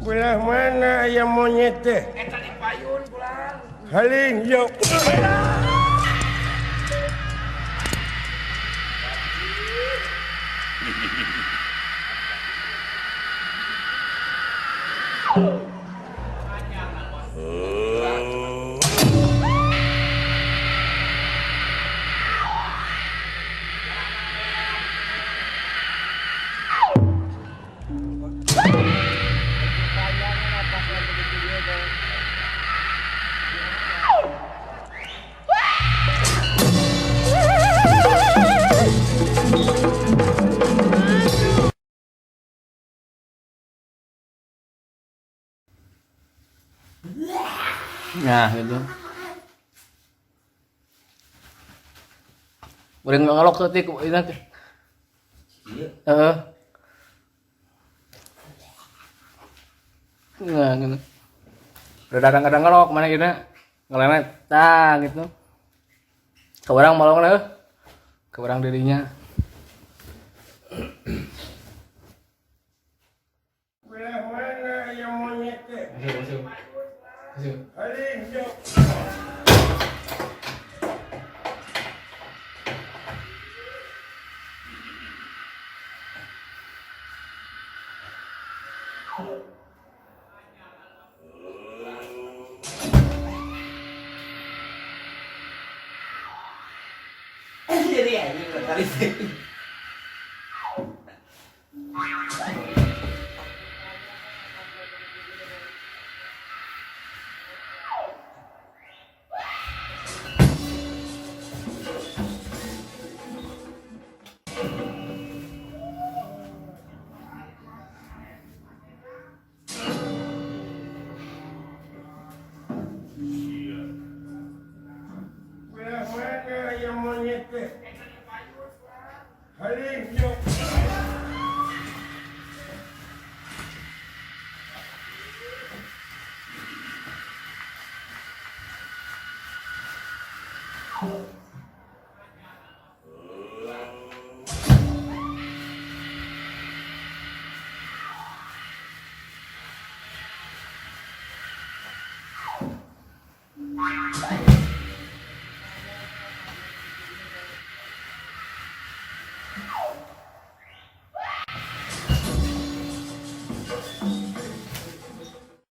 Belah mana aya monyet teh? Eta di payun pulang. Haling yo. Nah, gitu. Udah ngelok tuh tik ini. Heeh. Nah, gitu. Udah kadang-kadang ngelok mana gitu. Ngelemet, tah gitu. Ke orang malong lah, ke orang dirinya. Belah mana aya monyet teh? Masuk, masuk. Masuk. Haling yo. Jadi anjing kali sih. Belah mana aya monyet teh? Haling yo.